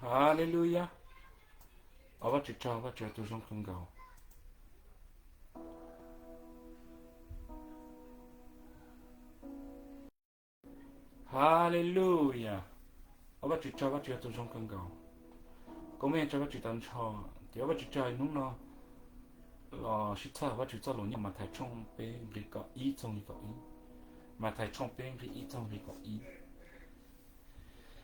Haleluya. Ua Vajtswv tsaug, Vajtswv tus zoo kawg nkaus. Haleluya. Ua Vajtswv tsaug, Vajtswv tus zoo kawg nkaus. Koob meej rau Vajtswv tag nrho. Ces ua Vajtswv tsaug hnub no los sib txhawb Vajtswv txoj lus nyob Mathais tshooj peb nqe kaum ib txog nqe kaum ib. Mathais tshooj peb nqe ib txog nqe kaum ib.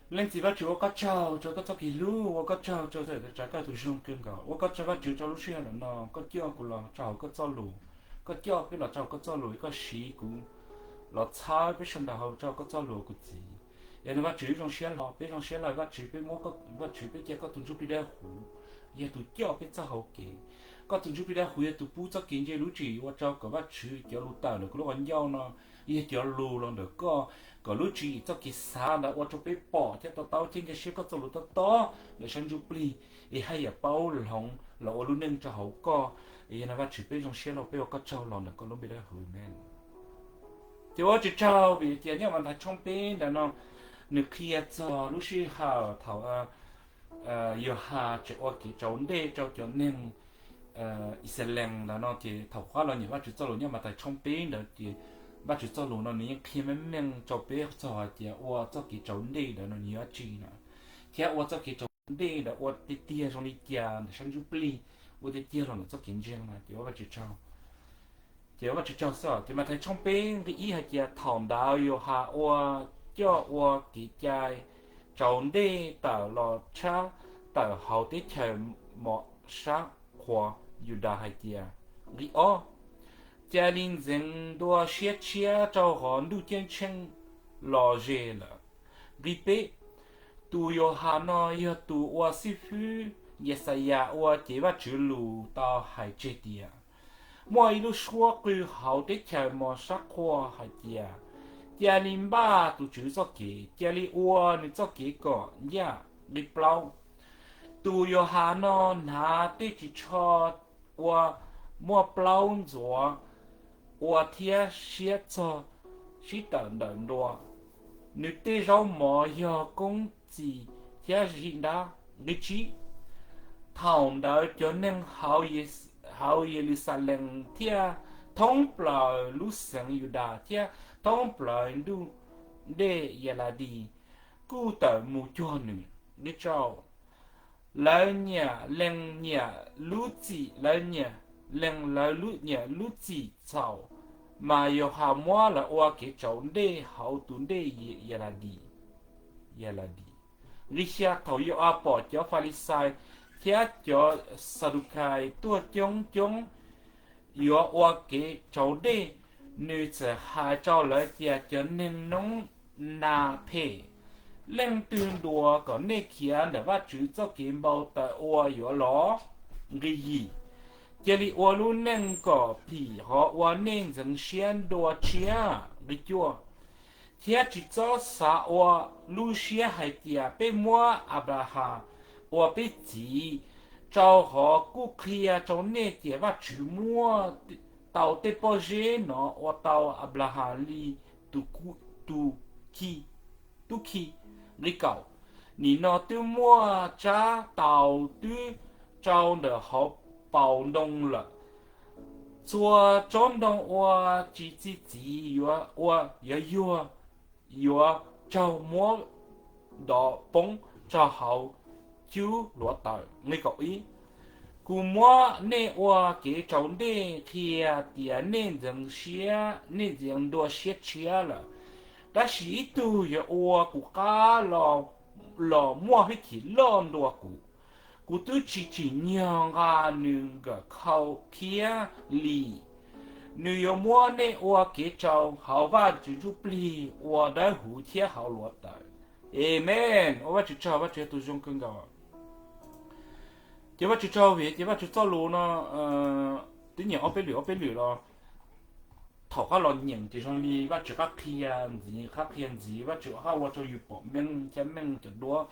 Leej txiv Vajtswv, ua koj tsaug rau koj txoj kev hlub, ua koj tsaug rau txoj kev tsav koj tus zoo kawg nkaus, ua koj tsaug Vajtswv rau lub sij hawm no koj coj kuv los rau hauv koj txoj lus, koj coj peb los rau hauv koj txoj lus, koj siv kuv los txhawb peb sawv daws hauv rau koj txoj lus kuv txiv. Yog no Vajtswv zoo siab hlo, peb zoo siab hlo Vajtswv, peb muab Vajtswv peb cia koj tus Ntsuj Plig Dawb Huv yog tus coj peb txoj hauv kev. Koj tus Ntsuj Plig Dawb Huv yog tus pub txoj kev ntse lub tswv yim ua rau kom Vajtswv cov lus tawm ntawm kuv lub qhov ncauj no yog cov lus los ntawm koj, kom lub tswv yim txoj kev xav ntawd ua rau peb pom thiab to taub thiab nkag siab koj txoj lus tob tob ntawm sab ntsuj plig, es haj yam paub hloov los ua lub neej rau hauv koj. Yog no Vajtswv peb zoo siab los peb ua koj tsaug los ntawm koj lub npe dawb huv, amees. Ces ua Vajtswv tsaug vim tias nyob Mathais tshooj peb ntawm no nws qhia txog lub sij hawm thaum Yauhas tseem ua kev tsaus ntej rau cov neeg Yixalayees ntawd no, ces thaum qab los nyeem Vajtswv txoj lus nyob Mathais tshooj peb ntawd ces Vajtswv txoj lus no nws yeej qhia meej meej rau peb txog hais tias ua txoj kev tsaus ntej ntawd no nws yuav tsis na, thiab ua txoj kev tsaus ntej ntawd ua tiag tiag zoo li cas ntawm sab ntsuj plig, ua tiag tiag los ntawm txoj kev ntseeg na. Ces ua Vajtswv tsaug, ces ua Vajtswv tsaug xwb. Ces Mathais tshooj peb nqe ib hais tias thaum ntawd Yauhas ua coj ua kev cai tsaus ntej tawm los tshaj tawm hauv teb chaws mos sab qhua Yudas hais tias, nqe ob, cia li ntxeev ntua siab tshiab rau qhov ntuj ceeb tsheej los ze lawm. Nqe peb, tus Yauhas no yog tus uas xib fwb Yexayas ua cev Vajtswv lus tau hais tseg tias, muaj ib lub suab qw hauv teb chaws mos sab qhua hais tias, cia li npaj tus Tswv txoj kev, cia li ua nws txoj kev kom ncaj. Nqe plaub, tus Yauhas no hnav tej ris tsho ua muaj plaub ntxuav ua thiab siab txog sib tawm ntawm ntua. Nws tej zaub mov yog koob txi thiab zim nrab. Nqe tsib, thaum ntawd cov neeg hauv Yexus, hauv Yelixalees thiab thoob plaws lub xeev Yudas thiab thoob plaws ntuj dej Yeladis kuj tawm mus cuag nws. Nqe rau, lawv nyiam lees nyiam lub txim, lawv nyiam lees lawv nyiam lub txim txhaum, mas Yauhas muab lawv ua kev tsaus ntej hauv tus dej Yeladis. Yeladis. Nqe xya, thaum Yauhas pom cov Falixais thiab cov Xadukais tuaj coob coob yuav ua kev tsaus ntej, nws txawm hais rau lawv tias, cov neeg noob nas phem, leej twg ntuas kom nej khiav ntawm Vajtswv txoj kev npau taws ua yuav los? Nqe yim, cia li ua lub neej kom phim hov ua nej ntxeev siab dua tshiab. Nqe cuaj, thiab tsis txhob xav ua lub siab hais tias peb muab Anplahas ua peb txiv, rau qhov kuj qhia rau nej tias Vajtswv muab tau tej pob zeb no ua tau Anplahas li tus, tus khi, tub khi. Nqe kaum, nim no twb muaj tsab taus twb tsau ntawm hauv paus ntoo lawm. Txhua tsob ntoo uas tsis txi txiv yuav ua, yuav yuag, yuav raug muab dov poob rau hauv cub hluav taws. Nqe kaum ib, kuv muab nej ua kev tsaus ntej qhia tias nej ntxeev siab, nej ntxeev dua siab tshiab lawm. Tab sis ib tug yuav ua kuv qab los muaj hwj chim loj dua kuv. Kuv twb tsis tsim nyog nqa nws nkawm khau thiab li. Nws yuav muab nej ua kev tsaus hauv Vajtswv ntsuj plig uas dawb huv thiab hauv hluav taws. Amees. Ua Vajtswv tsaug, Vajtswv yog tus zoo kawg nkaus. Ces Vajtswv tsaug vim ces Vajtswv txoj lus no twb nyeem ob peb lwm ob peb lwm los thaum qab los nyeem ces zoo li Vajtswv qab qhia ntxiv, qab qhia ntxiv, Vajtswv qab ua rau yus pom meej caj meej cov duab.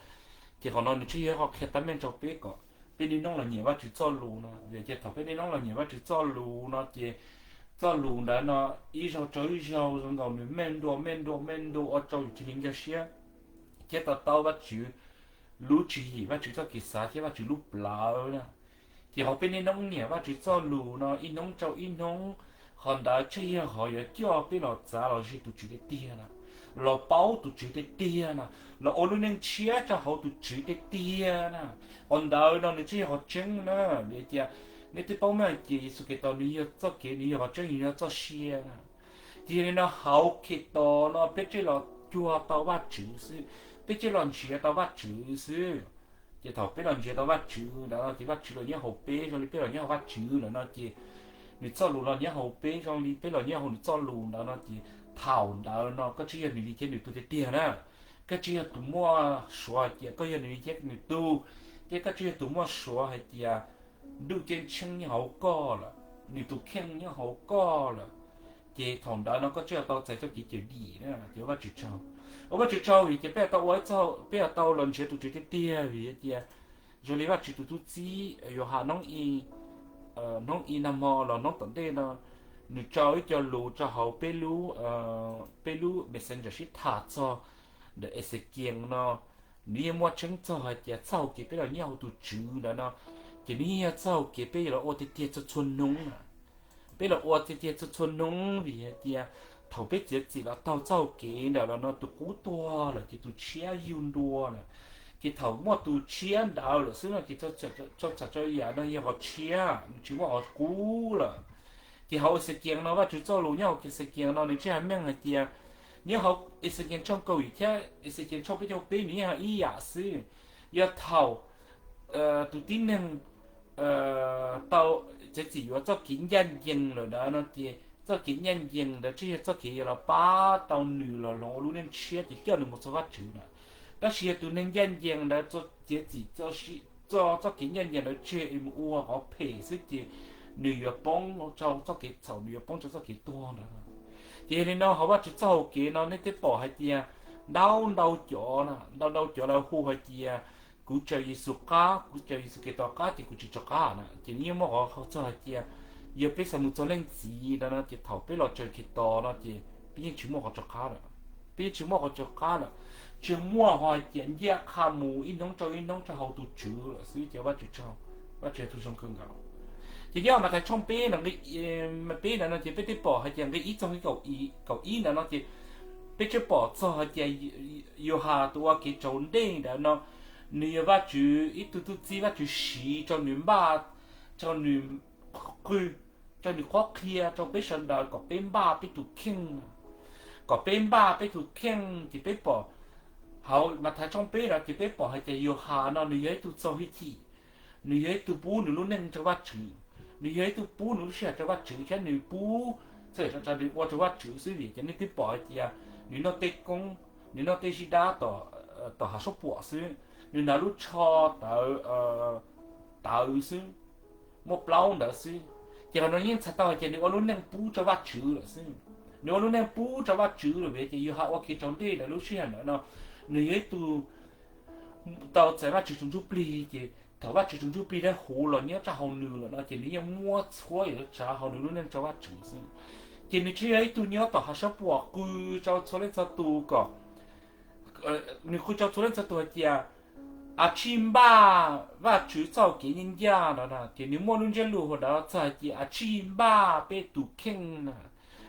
Ces qhov no nws tsis yog qhov qhia tab meeg rau peb kom peb niaj hnub los nyeem Vajtswv txoj lus no, vim ces thaum peb niaj hnub los nyeem Vajtswv txoj lus no ces txoj lus ntawd no ib zaug rau ib zaug zoo nkaus nws meej dua meej dua meej dua ua rau yus cia li nkag siab thiab to taub Vajtswv lub tswv yim, Vajtswv txoj kev xav thiab Vajtswv lub plawv na. Ces qhov peb niaj hnub nyiam Vajtswv txoj lus no ib hnub rau ib hnub, qhov ntawd tseem yog qhov yuav coj peb los txav los ze tus Tswv tiag tiag na, los paub tus Tswv tiag tiag na, los ua lub neej tshiab rau hauv tus Tswv tiag tiag na. Qhov ntawd no nws tseem yog qhov tseeb na. Vim tias nej twb paub meej hais tias Yexus Khetos nws yog txoj kev, nws yog qhov tseeb, nws yog txoj sia na. Ces yog li no hauv Khetos no peb tseem los cuag tau Vajtswv xwb, peb tseem los nrhiav tau Vajtswv xwb. Ces thaum peb los nrhiav tau Vajtswv ntawd no ces Vajtswv los nyob hauv peb zoo li peb los nyob hauv Vajtswv lawm no ces nws txoj lus los nyob hauv peb zoo li peb los nyob hauv nws txoj lus ntawd no ces thaum ntawd no koj tseem yog nws li thiab nws tug tiag tiag na. Koj tseem yog tus muaj suav hais tias koj yog nws li thiab nws tug, thiab koj tseem yog tus muaj suav hais tias ntuj ceeb tsheej nyob hauv koj lawm, nws tus kheej nyob hauv koj lawm. Ces thaum ntawd no koj tseem yuav tau txais txoj kev cawm dim na. Ces ua Vajtswv tsaug, ua Vajtswv tsaug vim ces peb tau ua, peb tau los nrhiav tus Tswv tiag tiag vim tias zoo li Vajtswv tus tub txib Yauhas hnub i, hnub i nag hmo los hnub tom ntej no nws tso ib co lus rau hauv peb lub, peb lub Messenger sib tham txog ntawm Exekias no, nws yeej muaj tseeb txog hais tias txoj hau kev peb los nyob hauv tus Tswv ntawd no ces nws yeej yog txoj hau kev peb yuav los ua tiag tiag txhua txhua hnub na. Peb los ua tiag tiag txhua txhua hnub vim hais tias thaum peb txiav txim los taug txoj hau kev ntawd los no tus qub tuag lawm ces tus tshiab yug ntua lawm. Ces thaum muaj tus tshiab ntawd lawm xwb no ces txhua tsav txhua yam no yog qhov tshiab, nws tsis muaj qhov qub lawm. Ces hauv Exekias no Vajtswv txoj lus nyob hauv Exekias no nws tseem hais meej hais tias nyob hauv Exekias tshooj kaum yim thiab Exekias tshooj peb caug peb nws yeej ib yam xwb. Yog thaum tus tib neeg tau txiav txim yuav txoj kev ncaj ncees lawm ntawd no ces txoj kev ncaj ncees ntawd tseem yog txoj kev yuav los pab tau nws los hloov ua lub neej tshiab ces coj nws mus txog Vajtswv na. Tab sis yog tus neeg ncaj ncees ntawd txiav txim txo txoj kev ncaj ncees ntawd tseg es mus ua qhov phem xwb ces nws yuav poob rau txoj kev txhaum, nws yuav poob rau txoj kev tuag ntawd. Ces yog li no hauv Vajtswv txoj hau kev no nej twb pom hais tias ntau ntau cov, ntau ntau cov lawv hu hais tias kuv caw Yexus qab, kuv caw Yexus Khetos qab ces kuv tsis rov qab na. Ces nws yeej muaj qhov qhov txog hais tias yog peb xav mus txog leej txiv ntawd no ces thaum peb los caw Khetos no ces peb yeej tsis muaj qhov rov qab lawm. Peb yeej tsis muaj qhov rov qab lawm, tsis muaj qhov hais tias ncaj qha mus ib hnub rau ib hnub rau hauv tus Tswv lawm xwb ces Vajtswv tsaug, Vajtswv tus zoo kawg nkaus. Ces nyob Mathais tshooj peb no, peb ntawd no ces peb twb pom hais tias nqe ib txog nqe kaum ib ntawd no ces peb twb pom txog hais tias Yauhas tus ua kev tsaus dej ntawd no nws yog Vajtswv ib tug tub txib, Vajtswv siv rau nws npaj, rau nws qw, rau nws qhuab qhia rau peb sawv daws kom peb npaj peb tus kheej, kom peb npaj peb tus kheej. Ces peb pom hauv Mathais tshooj peb no ces peb pom hais tias Yauhas no nws yog ib tug txo hwj chim, nws yog ib tug pub nws lub neej rau Vajtswv, nws yog ib tug pub nws lub sij hawm rau Vajtswv thiab nws pub txhua yam rau nws ua rau Vajtswv xwb vim ces nej twb pom hais tias nws noj tej koob, nws noj tej zib dab tom hav suab puam xwb, nws hnav lub tsho tawv, tawv xwb, muaj plaub ntawd xwb. Ces qhov no yeej txhais tau hais tias nws ua lub neej pub rau Vajtswv lawm xwb. Nws ua lub neej pub rau Vajtswv lawm vim ces Yauhas ua kev tsaus dej ntawm lub sij hawm ntawd no nws yog ib tug tau txais Vajtswv tus Ntsuj Plig ces thaum Vajtswv tus Ntsuj Plig dawb huv los nyob rau hauv nws lawm no ces nws yeej muab txhua yam tsav hauv nws lub neej rau Vajtswv xwb. Ces nws tsis yog ib tug nyob tom hav suab puam qw rau txhua leej txhua tus kom, nws qw rau txhua leej txhua tus hais tias a tsij npaj Vajtswv txoj kev ncaj ncaj no na. Ces nws muaj lub ntsiab lus hauv ntawd txog hais tias a tsij npaj peb tus kheej na,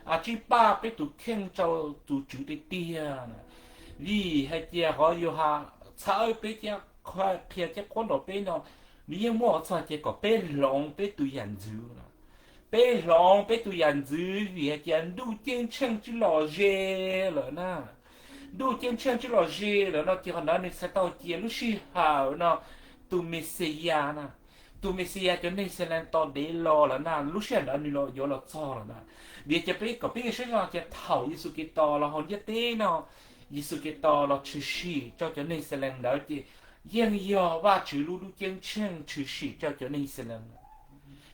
a tsij npaj peb tus kheej rau tus Tswv tiag tiag na. Vim hais tias qhov Yauhas txhawb peb thiab qhia thiab qhuab ntaus peb no, nws yeej muaj qhov txog hais tias kom peb hloov peb tus yam ntxwv na. Peb hloov peb tus yam ntxwv vim hais tias ntuj ceeb tsheej tsis los ze lawm na. Ntuj ceeb tsheej tsis los ze lawm no ces qhov ntawd nws txhais tau hais tias lub sij hawm no tus Mexiyas na, tus Mexiyas cov neeg Xees Lees tos ntev los lawm na, lub sij hawm ntawd nws yuav los txog lawm na. Vim tias peb kom peb saib zog tias thaum Yexus Khetos los hauv ntiaj teb no, Yexus Khetos los tshwm sim rau cov neeg Xees Lees ntawd ces yeej yog Vajtswv lub ntuj ceeb tsheej tshwm sim rau cov neeg Xees Lees.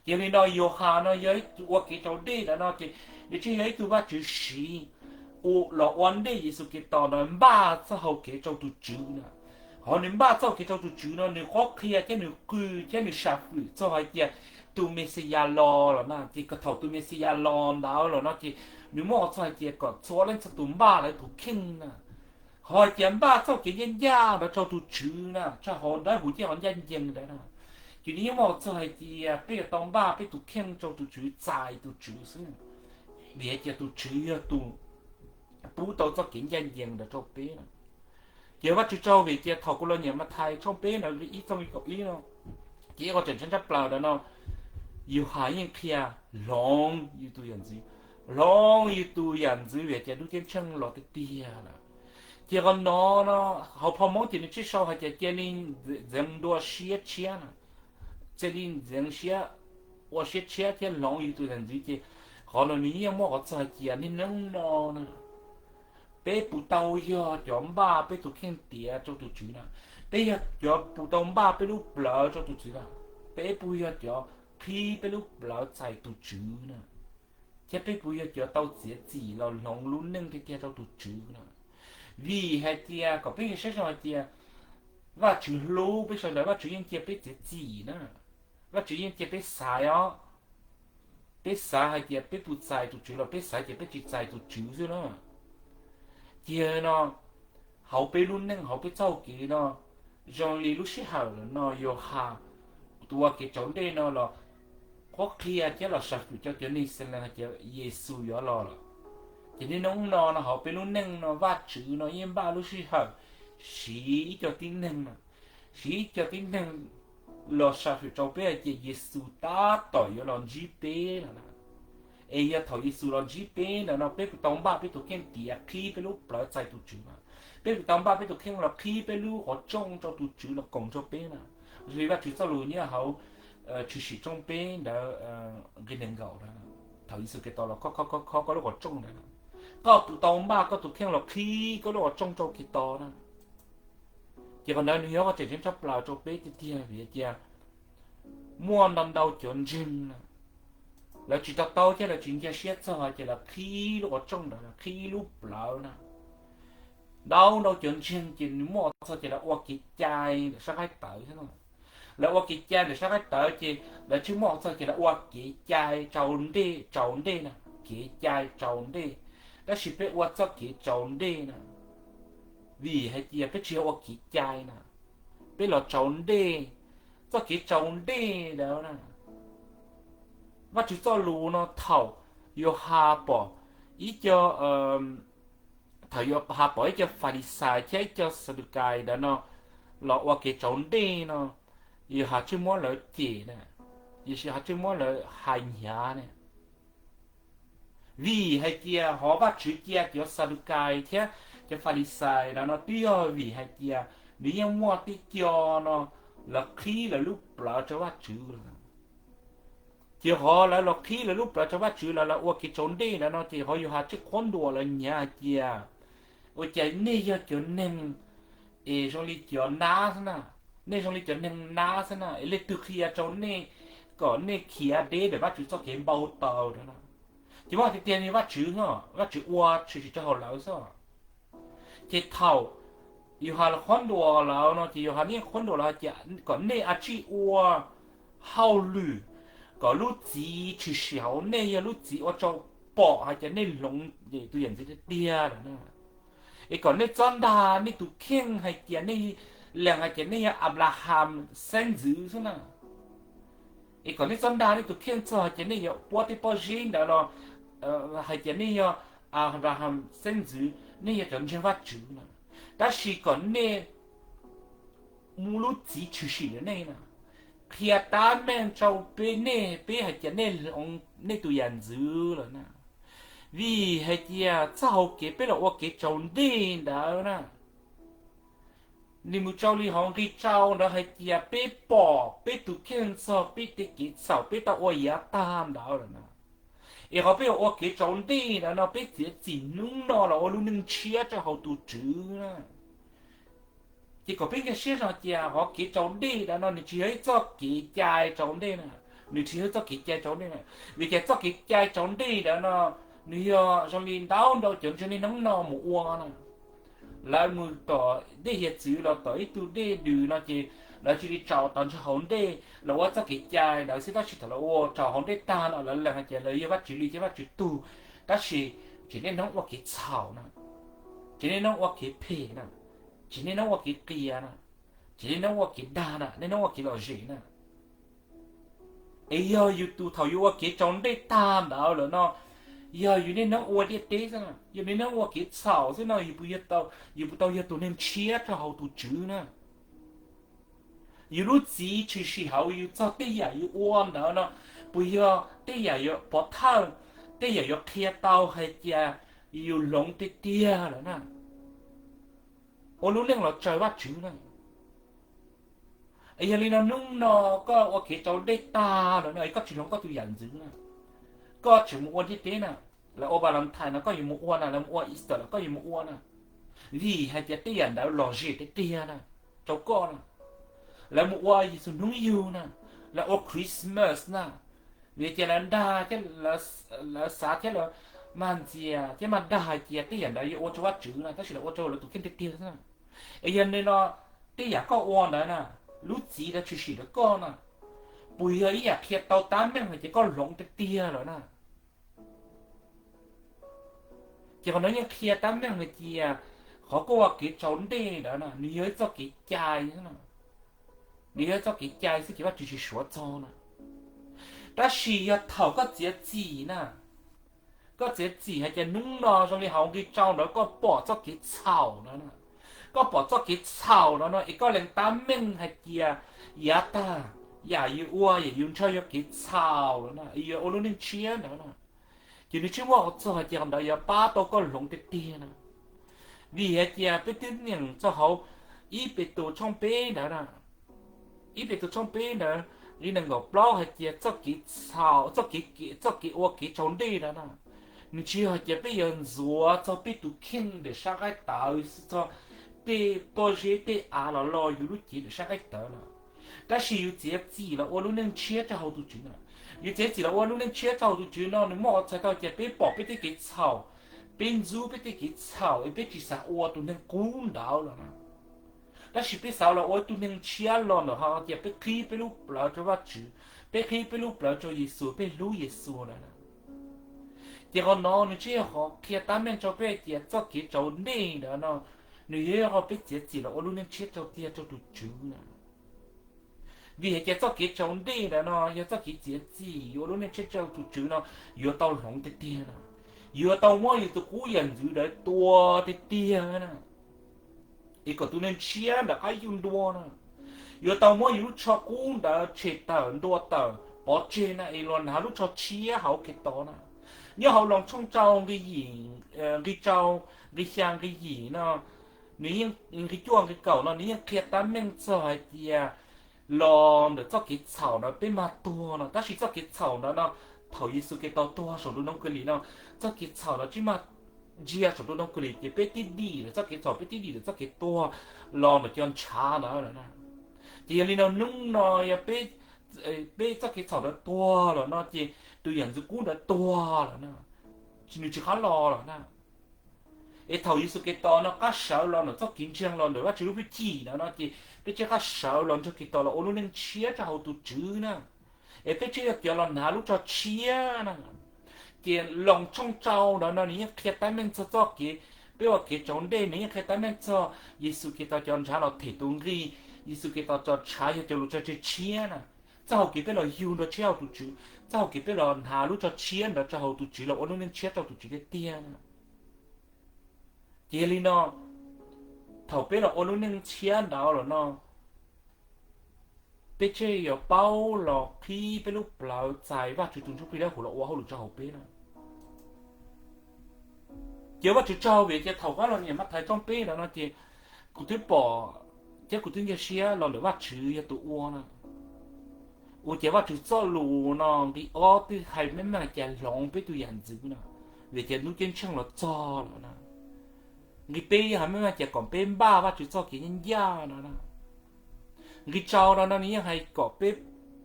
Ces yog li no Yauhas no yog ib tug ua kev tsaus dej ntawd no ces nws tseem yog ib tug Vajtswv siv los ua ntej Yexus Khetos ntawd npaj txoj hau kev rau tus Tswv na. Qhov nws npaj txoj hau kev rau tus Tswv no nws qhuab qhia thiab nws qw thiab nws sam hwm txog hais tias tus Mexiyas los lawm na. Ces kom thaum tus Mexiyas los ntawd lawm no ces nws muab qhov txog hais tias kom txhua leej txhua tus npaj lawv tus kheej na. Ho hais tias npaj txoj kev ncaj ncaj ntawd rau tus Tswv na, txog hauv dawb huv thiab hauv ncaj ncees ntawd na, ces nws yeej muaj qhov txog hais tias peb yuav tau npaj peb tus kheej rau tus Tswv, txais tus Tswv xwb, vim hais tias tus Tswv yog tus pub tau txoj kev ncaj ncees ntawd rau peb na. Ces Vajtswv tsaug vim tias thaum kuv los nyeem Mathais tshooj peb ntawd ib txog kaum ib no, ces ib qho tseem ceeb tshaj plaws ntawd no, Yauhas yeej qhia, hloov yus tus yam ntxwv, hloov yus tus yam ntxwv vim tias ntuj ceeb tsheej los tiag tiag lawm. Ces qhov no no, hauv phau Hmoob ces nws tsis sau hais tias cia li ntxeev dua siab tshiab na, cia li ntxeev siab, ua siab tshiab thiab hloov yus tus yam ntxwv ces qhov no nws yeej muaj qhov txog hais tias niaj hnub no na, peb puas tau yog cov npaj peb tus kheej tiav rau tus Tswv na? Peb yog cov puas tau npaj peb lub plawv rau tus Tswv na? Peb puas yog cov qhib peb lub plawv txais tus Tswv na? Thiab peb puas yog cov tau txiav txim los hloov lub neej tiag tiag rau tus Tswv na? Vim hais tias kom peb saib zoo hais tias Vajtswv hlub peb sawv daws, Vajtswv yeej cia peb txiav txim na, Vajtswv yeej cia peb xaiv os. Peb xav hais tias peb puas txais tus Tswv los peb xav tias peb tsis txais tus Tswv xwb na. Ces no, hauv peb lub neej hauv peb txoj hau kev no, zoo li lub sij hawm no Yauhas tus ua kev tsaus ndej no los qhuab qhia thiab los sam fwm rau cov neeg Xees Lees hais tias Yexus yuav los lawm. Ces niaj hnub no no hauv peb lub neej no Vajtswv no yeej npaj lub sij hawm siv ib co tib neeg, siv ib co tib neeg los sam fwm rau peb hais tias Yexus tab tom yuav los ntsib peb lawm na. Es yog thaum Yexus los ntsib peb ntawd no peb puas tau npaj peb tus kheej tiav qhib peb lub plawv txais tus Tswv na? Peb puas tau npaj peb tus kheej los qhib peb lub qhov rooj rau tus Tswv los koom nrog peb na? Zoo li Vajtswv txoj lus nyob hauv Tshwm Sim tshooj peb ntawd nqe nees nkaum, thaum Yexus Khetos los khob khob khob koj lub qhov rooj ntawd, koj puas tau npaj koj tus kheej los qhib koj lub qhov rooj rau Khetos na? Ces qhov ntawd nws yog qhov tseem ceeb tshaj plaws rau peb tiag tiag vim tias muaj ntau ntau cov ntseeg na, lawv tsis to taub thiab lawv tsis nkag siab txog ces lawv qhib lub qhov rooj ntawd, lawv qhib lub plawv na. Ntau ntau cov ntseeg ces nws muaj qhov txog ces lawv ua kev cai ntawm sab qaib tawv xwb no. Lawv ua kev cai ntawm sab qaib tawv ces lawv tsis muaj qhov txog ces lawv ua kev cai tsaus ndej, tsaus ndej na, kev cai tsaus ndej. Tab sis peb ua txoj kev tsaus ndej na, vim hais tias peb tsis yog ua kev cai na, peb los tsaus ndej. Txoj kev tsaus ndej ntawd na, Vajtswv txoj lus no thaum Yauhas pom ib co, thaum Yauhas pom ib co Falixais thiab ib co Xadukais ntawd no los ua kev tsaus ndej no, Yauhas tsis muab lawv cem na, Yauhas tsis muab lawv hais hnyav na. Vim hais tias hov Vajtswv cia cov Xadukais thiab cov Falixais ntawd no twb yog vim hais tias nws yeej muaj tib co no lawv qhib lawv lub plawv rau Vajtswv lawm. Ces qhov lawv los qhib lawv lub plawv rau Vajtswv, lawv los ua kev tsaus ndej ntawd no ces qhov Yauhas tsis qhuab ntuas lawv hnyav hais tias, ua cas nej yog cov neeg es zoo li cov nab xwb na, nej zoo li cov neeg nab xwb na, es leej twg qhia rau nej kom nej khiav deb ntawm Vajtswv txoj kev npau taws ntawd na? Ces muaj tiag tiag li Vajtswv no, Vajtswv ua tshwm sim rau hauv lawv xwb. Ces thaum Yauhas los qhuab ntuas lawv no ces Yauhas yeej qhuab ntuas lawv hais tias kom nej a tsij ua hauj lwm, kom lub txiv tshwm sim hauv nej yog lub txiv ua rau pom hais tias nej hloov tus yam ntxwv tiag tiag lawm na. Es kom nej txhob ntag nej tus kheej hais tias nej, lees hais tias nej yog Anplaham xeeb ntxwv xwb na. Es kom nej txhob ntag nej tus kheej txog hais tias nej yuav puab tej pob zeb ntawd los hais tias nej yog Anplaham xeeb ntxwv, nej yog cov ntseeg Vajtswv na. Tab sis kom nej muab lub txiv tshwm sim ntawm nej na, qhia tab meeg rau peb nej, peb hais tias nej hloov nej tus yam ntxwv lawm na. Vim hais tias txoj hau kev peb los ua kev tsaus ndej ntawd na, nws mus rau li hauv nqi rau ntawd hais tias peb pom peb tus kheej txog peb tej kev txhaum peb tau ua yav tag ntawd lawm na. Es qhov peb yuav ua kev tsaus ndej ntawd no peb txiav txim hnub no los ua lub neej tshiab rau hauv tus Tswv na. Ces kom peb nkag siab zoo tias qhov kev tsaus ndej ntawd no nws tsis yog ib txoj kev cai tsaus ndej na, nws tsis yog ib txoj kev cai tsaus ndej na. Vim tias txoj kev cai tsaus ndej ntawd no nws yog zoo li ntau ntau cov ntseeg niaj hnub no mus ua na. Lawv mus tom dej hiav txwv los tom ib tug dej dws no ces lawv cia li tsaus tau ntsog hauv ntej, lawv ua txoj kev cai ntawd xwb, tab sis thaum lawv ua tsaus hauv ntej tag no lawv lees hais tias lawv yog Vajtswv li thiab Vajtswv tug, tab sis tseem niaj hnub ua kev txhaum na. Tsis nej nov ua kev phem na, tsis nej nov ua kev qias na, tsis nej nov ua kev dag na, nej nov ua kev lom zem na. Es yog yus tus thaum yus ua kev tsaus ntuj tag ntawd lawm no, yog yus nej nov ua diaj teb xwb, yog nej nov ua kev txhaum xwb no, yus puas yog tau, yus puas tau yog tus neeg tshiab rau hauv tus Tswv na? Yus lub txiv tshwm sim hauv yus txog tej yam yus ua ntawd no, puas yog tej yam yuav pov thawj, tej yam yuav qhia tau hais tias yus hloov tiag tiag lawm na, ua lub neej los tsaws Vajtswv na? Yog li no hnub no koj ua kev tsaus ntuj tag lawm no es koj tsis hloov koj tus yam ntxwv na, koj tseem mus ua diaj teb na, lawv ua Valentine no koj yuav mus ua na, lawv mus ua Easter los koj yuav mus ua na, vim hais tias tej yam ntawd lom zem tiag tiag na rau koj na. Lawv mus ua Yexus hnub yug na, lawv ua Christmas na, vim tias lawv dag thiab, lawv xav thiab lawv mag ntxias thiab mag dag hais tias tej yam ntawd yuav ua rau Vajtswv na, tab sis lawv ua rau lawv tus kheej tiag tiag xwb na. Es yog li no, tej yam koj ua ntawd na, lub txiv lawv tshwm sim rau koj na, puas yog ib yam qhia tau tab meeg hais tias koj hloov tiag tiag lawm na? Ces qhov no yeej qhia tab meeg hais tias qhov koj ua kev tsaus ntuj ntawd na nws yog ib txoj kev cai, nws yog ib txoj kev cai xwb ces Vajtswv tsis suav txog na. Tab sis yog thaum koj txiav txim na, koj txiav txim hais tias hnub no zoo li hauv nqi rau ntawd koj pom txoj kev txhaum no, koj pom txoj kev txhaum no no es koj lees tab meeg hais tias yav tag yam yus ua yam yus ntshaw yog kev txhaum no na, yuav ua lub neej tshiab ntawd na, ces nws tsis muaj qhov txog hais tias qhov ntawd yuav pab tau koj hloov tiag tiag na. Vim hais tias peb twb nyeem txog hauv ib Petus tshooj peb ntawd na, ib Petus tshooj peb ntawd nqi nees nkaum plaub hais tias txoj kev txhaum, txoj kev, txoj kev ua kev tsaus ntuj ntawd na, nws tsis yog hais tias peb yuav ntxuav txog peb tus kheej ntawm sab nqaij tawv, txog tej pob zeb tej av los los yus lub cev ntawm sab nqaij tawv no, tab sis yus txiav txim los ua lub neej tshiab rau hauv tus Tswv na. Yus txiav txim los ua lub neej tshiab rau hauv tus Tswv no nws muaj qhov txhais tau tias peb pom peb tej kev txhaum, peb ntxub peb tej kev txhaum es peb tsis xav ua tus neeg qub ntawd los na, tab sis peb xav los ua ib tug neeg tshiab los ntawm hais tias peb qhib peb lub plawv rau Vajtswv, peb qhib peb lub plawv rau Yexus, peb hlub Yexus lawm na. Ces qhov no nws tsis yog qhov qhia tab meeg rau peb hais tias txoj kev tsaus ntuj ntawd no nws yog qhov peb txiav txim los ua lub neej tshiab rau tiag rau tus Tswv na. Vim hais tias txoj kev tsaus ntuj ntawd no yog txoj kev txiav txim yuav ua lub neej tshiab rau tus Tswv no, yuav tau hloov tiag tiag na, yuav tau muab yus tus qub yam ntxwv ntawd tua tiag tiag na, es kom tus neeg tshiab ntawm qab yug ntua na, yuav tau muab yus lub tsho qub ntawd tshem tawm ntua tawm pov tseg na es los hnav lub tsho tshiab hauv Khetos na. Nyob hauv Loos tshooj rau nqi yim, nqi rau, nqi xya nqi yim no, nws yeej, nqi cuaj nqi kaum no nws yeej qhia tab meeg txog hais tias los ntawm txoj kev txhaum ntawd peb mag tuag no, tab sis txoj kev txhaum ntawd no thaum Yexus Khetos tuag saum ntoo khaub lig no, txoj kev txhaum ntawd tsis mag ntsia saum ntoo khaub lig ces peb twb dim lawm txoj kev txhaum, peb twb dim lawm txoj kev tuag los ntawm cov ntshav ntawd lawm na. Ces yog li no hnub no yog peb, peb txoj kev txhaum ntawd tuag lawm no ces tus yam ntxwv qub ntawd tuag lawm na, nws tsis qab los lawm na. Es thaum Yexus Khetos no qab sawv los ntawm txoj kev ntseeg los ntawm Vajtswv lub hwj chim ntawd no ces peb thiaj qab sawv los nrog Khetos los ua lub neej tshiab rau hauv tus Tswv na. Es peb thiaj yog cov los hnav lub tsho tshiab na. Ces Loos tshooj rau ntawd no nws yeej qhia tab meeg txog txoj kev, peb ua kev tsaus ntuj nws yeej qhia tab meeg txog Yexus Khetos cov ntshav los them tus nqi, Yexus Khetos cov ntshav yog cov lus tso tseg tshiab na. Txoj hau kev peb los yug nrog tshiab hauv tus Tswv, txoj hau kev peb los hnav lub tsho tshiab ntawd rau hauv tus Tswv los ua lub neej tshiab rau tus Tswv tiag tiag na. Ces yog li no, thaum peb los ua lub neej tshiab ntawd lawm no, peb thiaj yuav paub los qhib peb lub plawv txais Vajtswv tus Ntsuj Plig Dawb Huv los ua hauj lwm rau hauv peb na. Ces Vajtswv tsaug vim tias thaum koj los niam Mathais tshooj peb ntawd no ces kuv twb pom thiab kuv twb nkag siab los ntawm Vajtswv yog tus ua na. Ua ces Vajtswv txoj lus no nqi ob twb hais meej meej hais tias hloov peb tus yam ntxwv na, vim tias hnub ceeb tsheej los txog lawm na. Nqi peb yeej hais meej meej hais tias kom peb npaj Vajtswv txoj kev ncaj ncaj no na. Nqi rau no no nws yeej hais kom peb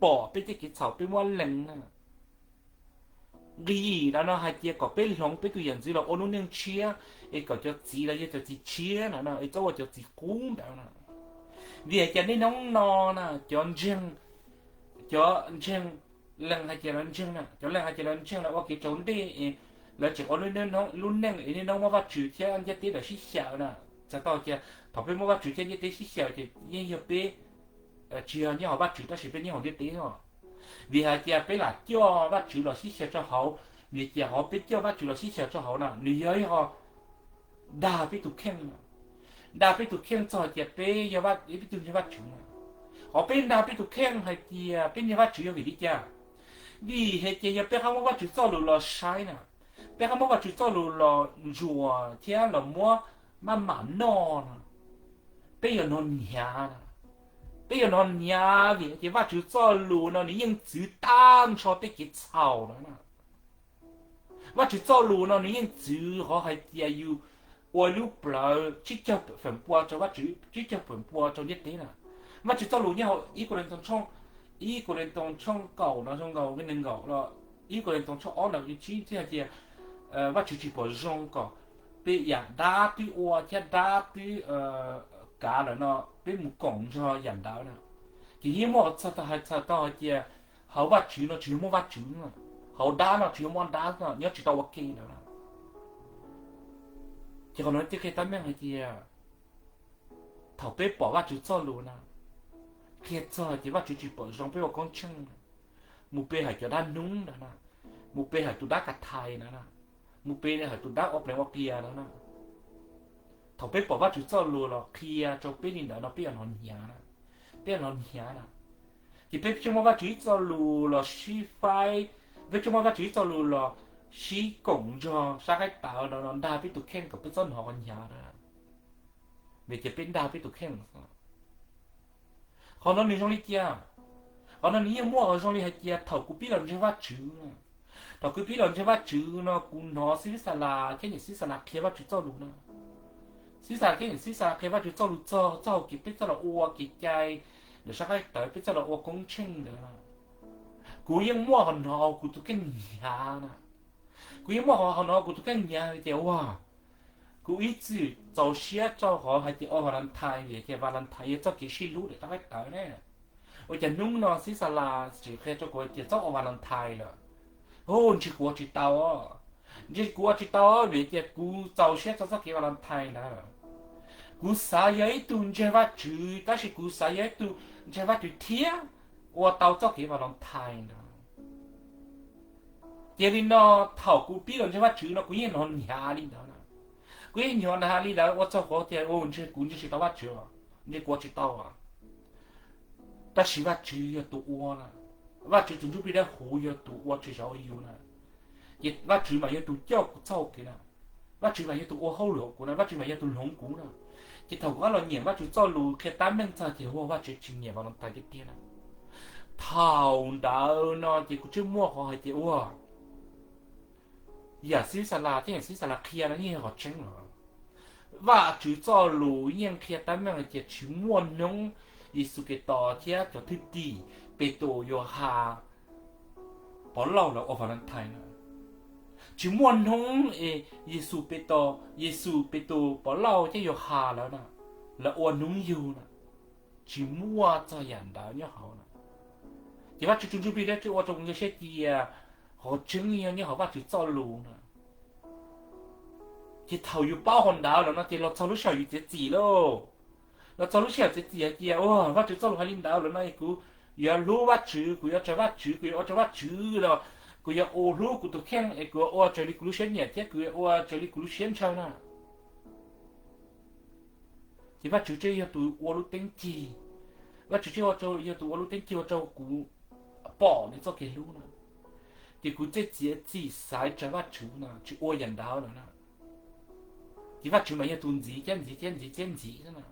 pom peb tej kev txhaum peb muab lees na. Nqi yim no no hais tias kom peb hloov peb tus yam ntxwv los ua lub neej tshiab, es kom cov txiv los yog cov txiv tshiab no no es txhob ua cov txiv qub ntawd na. Vim hais tias niaj hnub no na cov ntseeg, cov ntseeg lees hais tias lawv ntseeg na, cov lees hais tias lawv ntseeg lawv ua kev tsaus ntuj es lawv tseem ua lub neej es niaj hnub muab Vajtswv thiab ntiaj teb ntawd sib xyaw na. Txhais tau tias thaum peb muab Vajtswv thiab ntiaj teb sib xyaw ces yeej yog peb tsis yog nyob hauv Vajtswv tab sis peb nyob hauv ntiaj teb os. Vim hais tias peb lam coj Vajtswv los sib xyaw rau hauv, vim tias qhov peb coj Vajtswv los sib xyaw rau hauv na nws yog ib qho dag peb tus kheej, dag peb tus kheej txog hais tias peb yog peb tus ntseeg Vajtswv na. Qhov peb dag peb tus kheej hais tias peb ntseeg Vajtswv yog vim li cas? Vim hais tias yog peb qab muab Vajtswv txoj lus los saib na, peb qab muab Vajtswv txoj lus los ntsuas thiab los muab maj mam noj no, peb yuav hnov hnyav na. Peb yuav hnov hnyav vim hais tias Vajtswv txoj lus no nws yeej txwv tag nrho tej kev txhaum no na. Vajtswv txoj lus no nws yeej txwv qhov hais tias yus ua lub plawv tsib caug feem pua rau Vajtswv, tsib caug feem pua rau ntiaj teb na. Vajtswv txoj lus nyob hauv ib Kauleethoos tshooj, ib Kauleethoos tshooj kaum no zoo nkaus, nees nkaum los ib Kauleethoos tshooj ob ntawd tsib thiaj hais tias Vajtswv tsis pom zoo kom peb yam dab twb ua thiab dab twb kav lawm no peb mus koom nrog yam ntawd na. Ces yeej muaj qhov txog hais txog tau hais tias hauv Vajtswv no tsis yog muaj Vajtswv, hauv dab no tsis yog muaj dab no nyob tsis tau ua ke ntawd na. Ces qhov no thiaj qhia tab meeg hais tias thaum peb pom Vajtswv txoj lus na, qhia txog hais tias Vajtswv tsis pom zoo peb ua koob tsheej, mus pe hawm cov dab hnub ntawd na, mus pe hawm tus dab ka thais ntawd na, mus pe hawm tus dab ua pleev ua qias ntawd na. Thaum peb pom Vajtswv txoj lus los qhia rau peb li ntawd no peb yuav hnov hnyav na, peb yuav hnov hnyav na. Ces peb tsuas muab Vajtswv ib txoj lus los sib faib, peb tsuas muab Vajtswv ib txoj lus los sib koom nrog sab qaib tawv no los dag peb tus kheej kom peb txhob hnov qhov hnyav na. Vim tias peb dag peb tus kheej. Qhov no nws zoo li cas? Qhov no nws yeej muaj qhov zoo li hais tias thaum kuv pib los ntseeg Vajtswv, thaum kuv pib los ntseeg Vajtswv no kuv hnov Xib Fwb Xa Las thiab niam Xib Fwb Xa Las qhia Vajtswv txoj lus no. Xib Fwb Xa Las thiab niam Xib Fwb Xa Las qhia Vajtswv txoj lus txog txoj hau kev peb txoj los ua kev cai ntawm sab qaib tawv, peb txoj los ua koob tsheej ntawd. Kuv yeej muaj qhov hnov kuv tus kheej hnyav na. Kuv yeej muaj qhov hnov kuv tus kheej hnyav tias ua kuv ib txwm txaus siab rau qhov hais tias ua Valentine vim tias Valentine yog txoj kev sib hlub ntawm sab qaib tawv ne. Ua cas hnub no Xib Fwb Xa Las tseem qhia rau kuv hais tias txhob ua Valentine lawm. Hu, ntshe kuv ua tsis tau, ntshe kuv ua tsis tau vim tias kuv txaus siab rau txoj kev Valentine ntawd. Kuv xav yog ib tug ntseeg Vajtswv tab sis kuv xav yog ib tug ntseeg Vajtswv thiab ua tau txoj kev Valentine ntawd. Ces li no, thaum kuv pib los ntseeg Vajtswv no kuv yeej hnov hnyav li ntawd na. Kuv yeej hnov hnyav li ntawd ua txog qhov tias ntshe kuv ntseeg tsis tau Vajtswv, ntshe kuv ua tsis tau. Tab sis Vajtswv yog tus ua na, Vajtswv tus Ntsuj Plig Dawb Huv yog tus ua tsis zov yus na. Ces Vajtswv mas yog tus coj kuv txoj hau kev na, Vajtswv mas yog tus ua hauj lwm kuv na, Vajtswv mas yog tus hloov kuv na. Ces thaum kuv rov los nyeem Vajtswv txoj lus qhia tab meeg txog tias ua Vajtswv tsis nyiam Valentine tiag tiag na. Thaum ntawd no ces kuv thiaj muaj qhov hais tias ua yam Xib Fwb Xa Las thiab yam Xib Fwb Xa Las qhia no yeej yog qhov tseeb los. Vajtswv txoj lus yeej qhia tab meeg hais tias tsis muaj hnub Yexus Khetos thiab cov thwj tim Petus, Yauhas, Pov Lauj lawv ua Valentine na. Tsis muaj hnub es Yexus Petos, Yexus Petus, Pov Lauj thiab Yauhas lawv na, lawv ua hnub yug na. Tsis muaj txog yam ntawd nyob hauv na. Ces Vajtswv tus Ntsuj Plig Dawb Huv ua rau kuv nkag siab tias qhov tseeb yog nyob hauv Vajtswv txoj lus na. Ces thaum yus paub qhov ntawd lawm no ces los txog lub sij hawm yus txiav txim lauj. Los txog lub sij hawm txiav txim hais tias ua Vajtswv txoj lus hais li ntawd lawm no es kuv yuav hlub Vajtswv, kuv yuav tsaws Vajtswv, kuv yuav ua rau Vajtswv los kuv yuav ua hlub kuv tus kheej es kuv yuav ua raws li kuv lub siab nyiam thiab kuv yuav ua raws li kuv lub siab ntshaw na. Ces Vajtswv thiaj yog tus ua lub teeb cig, Vajtswv thiaj yog tus ua lub teeb cig ua rau kuv pom nws txoj kev hlub na. Ces kuv thiaj txiav txim xaiv tsaws Vajtswv no tsis ua yam ntawd lawm na. Ces Vajtswv mas yog tus ntxiv thiab ntxiv thiab ntxiv thiab ntxiv na.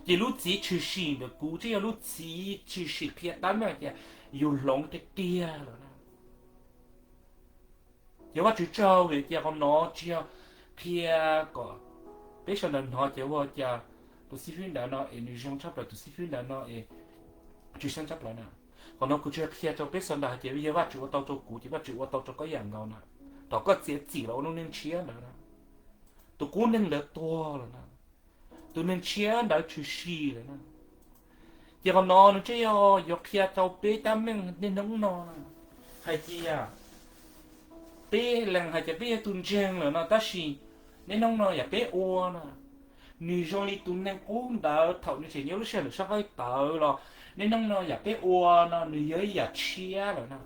Ces lub txiv tshwm sim ntawm kuv thiaj yog lub txiv tshwm sim qhia tab meeg tias yus hloov tiag tiag lawm na. Ces Vajtswv tsaug vim tias qhov no tsis yog qhia kom peb sawv daws hnov ces ua cas tus xib fwb ntawd no es nws zoo tshaj plaws, tus xib fwb ntawd no es tsis zoo tshaj plaws na. Qhov no kuv tsis yog qhia rau peb sawv daws hais tias yog Vajtswv ua tau rau kuv ces Vajtswv ua tau rau koj ib yam nkaus na. Thaum koj txiav txim los ua lub neej tshiab ntawd na, tus qub neeg ntawd tuag lawm na, tus neeg tshiab ntawd tshwm sim lawm na. Ces qhov no nws thiaj yog yuav qhia rau peb tab meeg niaj hnub no hais tias Peb lees hais tias peb yog tus ntseeg lawm no, tab sis niaj hnub no yam peb ua no, nws zoo li tus neeg qub ntawd thaum nws tseem nyob lub sij hawm sab qaib tawv los, niaj hnub no yam peb ua no nws yog ib yam tshiab lawm na.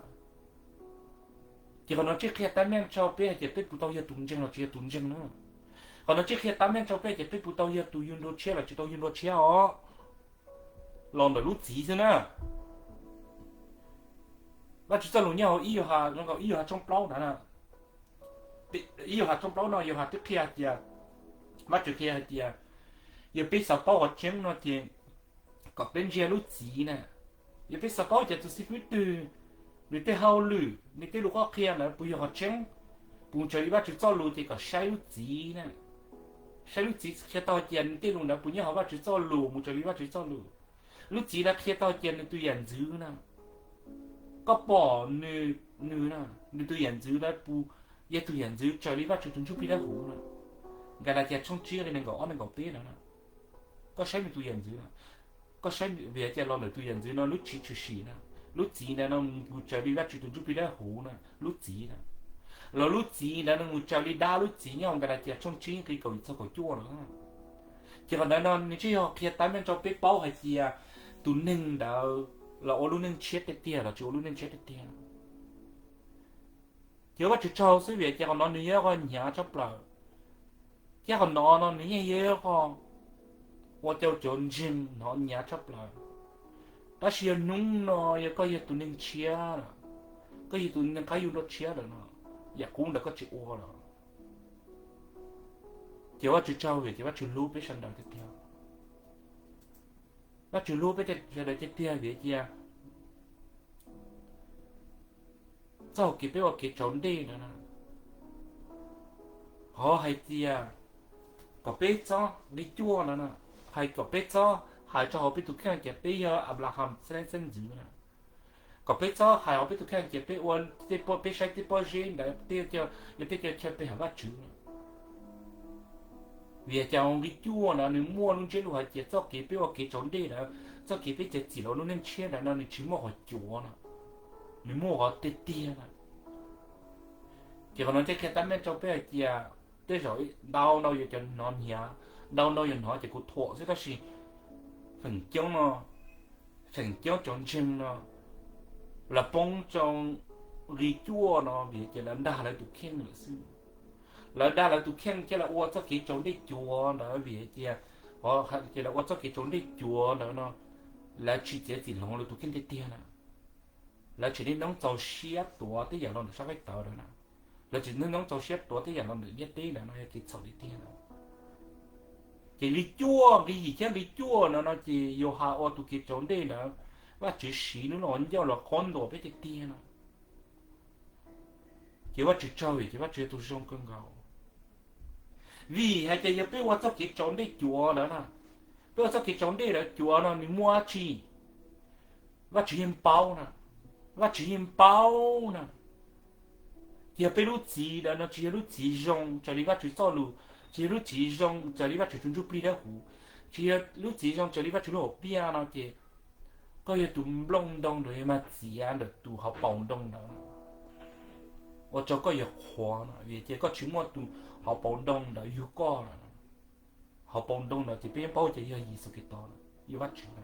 Ces qhov no tsis qhia tab meej rau peb hais tias peb puas tau yog tus ntseeg los tsis yog tus ntseeg na. Qhov no tsis qhia tab meej rau peb tias peb puas tau yog tus yug nrua tshiab los tsis tau yug nrua tshiab os. Los ntawm lub txiv xwb na. Vajtswv txoj lus nyob hauv ib Yauhas, ib Yauhas tshooj plaub ntawd na. Ib Yauhas tshooj plaub no Yauhas twb qhia hais tias, Vajtswv qhia hais tias, yog peb xav paub qhov tseeb no ces kom peb ntsia lub txiv na. Yog peb xav paub tias tus xib fwb twg, nws tej hauj lwm, nws tej lus qhuab qhia ntawd puas yog qhov tseeb, puas mus raws li Vajtswv txoj lus, ces kom saib lub txiv na. Saib lub txiv qhia tau hais tias nws tej lus ntawd puas nyob hauv Vajtswv txoj lus, mus raws li Vajtswv txoj lus. Lub txiv ntawd qhia tau hais tias nws tus yam ntxwv na, koj pom nws, nws na, nws tus yam ntxwv ntawd puas yog tus yam ntxwv raws li Vajtswv tus Ntsuj Plig Dawb Huv na. Nkas las cas tshooj tsib nqe nees nkaum ob nees nkaum peb ntawd na. Koj saib nws tus yam ntxwv na, koj saib vim tias los ntawm tus yam ntxwv no lub txiv tshwm sim na, lub txiv ntawd no mus raws li Vajtswv tus Ntsuj Plig Dawb Huv na, lub txiv na. Los lub txiv ntawd no mus raws li dab lub txiv nyob hauv Nkas las cas tshooj tsib nqe kaum yim txog kaum cuaj no. Ces qhov ntawd no nws tsis yog qhia tab meej rau peb paub hais tias tus neeg ntawd los ua lub neej tshiab tiag tiag los tsis ua lub neej tshiab tiag tiag. Ces Vajtswv tsaug xwb vim tias qhov no nws yog qhov hnyav tshaj plaws, thiab qhov no no nws yeej yog qhov ua rau cov ntseeg hnov hnyav tshaj plaws. Tab sis yog hnub no yog koj yog tus neeg tshiab lawm, koj yog tus neeg qab yug nrua tshiab lawm no, yam qub ntawd koj tsis ua lawm, ces Vajtswv tsaug vim tias Vajtswv hlub peb sawv daws tiag tiag. Vajtswv hlub peb sawv daws tiag tiag vim tias txoj hau kev peb ua kev tsaus ndej ntawd na, qhov hais tias kom peb txhob li cuaj no na, hais kom peb txhob hais rau hauv peb tus kheej tias peb yog Anplaham xeeb ntxwv na, kom peb txhob hais hauv peb tus kheej tias peb ua tej, peb saib tej pob zeb ntawd yog tej co chaw pe hawm Vajtswv na. Vim cas nqe cuaj ntawd nws muaj lub ntsiab lus hais tias txoj kev peb ua kev tsaus ndej ntawd, txoj kev peb txiav txim los lub neej tshiab ntawd no nws tsis muaj qhov cuav no, nws muaj qhov tiag tiag na. Ces qhov no thiaj qhia tab meej rau peb hais tias tej zaum ntau ntau yuav cov hnov hnyav, ntau ntau yuav hnov ces kuv thuam xwb tab sis feem coob no, feem coob cov ntseeg no lawv poob rau nqe cuaj no vim tias lawv dag lawv tus kheej lawm xwb. Lawv dag lawv tus kheej thiab lawv ua txoj kev tsaus ndej cuav ntawd vim tias, ces lawv ua txoj kev tsaus ndej cuav ntawd no, lawv tsis txiav txim hloov lawv tus kheej tiag tiag na. Lawv tseem niaj hnub txaus siab tuav tej yam los ntawm sab qaib tawv ntawd na. Lawv tseem niaj hnub txaus siab tuav tej yam los ntawm ntiaj teb ntawd no yog kev txhaum tiag tiag na. Ces nqe cuaj, nqe yim thiab nqe cuaj no no ces Yauhas ua tus kev tsaus ndej ntawd, Vajtswv siv lub no ncauj los qhuab ntuas peb tiag tiag no. Ces Vajtswv tsaug vim ces Vajtswv yog tus zoo kawg nkaus. Vim hais tias yog peb ua txoj kev tsaus ndej cuav ntawd na, peb ua txoj kev tsaus ndej ntawd cuav no nws muaj dab tsi? Vajtswv yeej paub na, Vajtswv yeej paub na. Yog peb lub txiv ntawd no tsis yog lub txiv zoo raws li Vajtswv txoj lus, tsis yog lub txiv zoo raws li Vajtswv tus Ntsuj Plig Dawb Huv, tsis yog lub txiv zoo raws li Vajtswv lub hauv paus no ces koj yog tus nplooj ntoo ntawd yog mag txiav ntawm tus hauv paus ntoo ntawd, ua rau koj yog qhuav no vim tias koj tsis muaj tus hauv paus ntoo ntawd yug koj lawm. Hauv paus ntoo ntawd ces peb yeej paub tias yog Yexus Khetos, yog Vajtswv na.